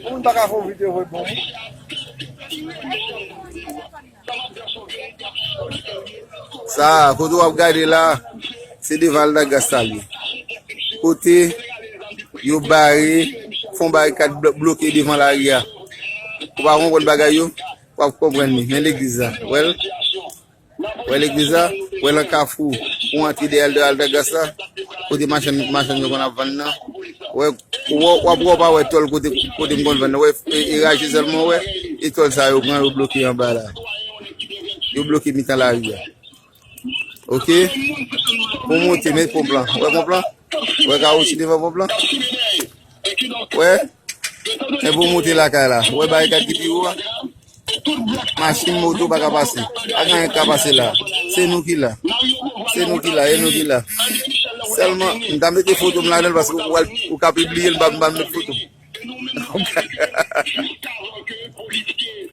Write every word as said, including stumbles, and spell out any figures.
Moun pa ka fè yon videyo vre bon. Sa, kote w ap gade la, se devan Altagracia li. Kote yo bare, fè yon barikad blo- bloke devan lari a. Ou pa konprann bagay yo, w ap konprann li. Men legliz la, wè l? Wè legliz la, wè nan kafou, ou antre dèyè Altagracia, kote machann, machann yo konn ap vann nan. Wè, w w ap wè, w pa wè tòl kote, kote m konn vann nan. Wè, e, e raje sèlman, wè, e tòl sa yo pran, yo bloke anba la. Yo bloke mitan lari a. Oke? Pou monte, men ponp lan. Wè ponp lan? Wè kawoutchou devan ponp lan? Wè? Men pou monte lakay la. Wè barikad ki pi wo a? Machin, moto pa ka pase. Pa gen anyen k ka pase la. Se nou ki la. Se nou ki la, e nou ki la. Sèlman, m ta mete foto m ladan l paske ou, al- ou ka pibliye l, m pa, m pa met foto m.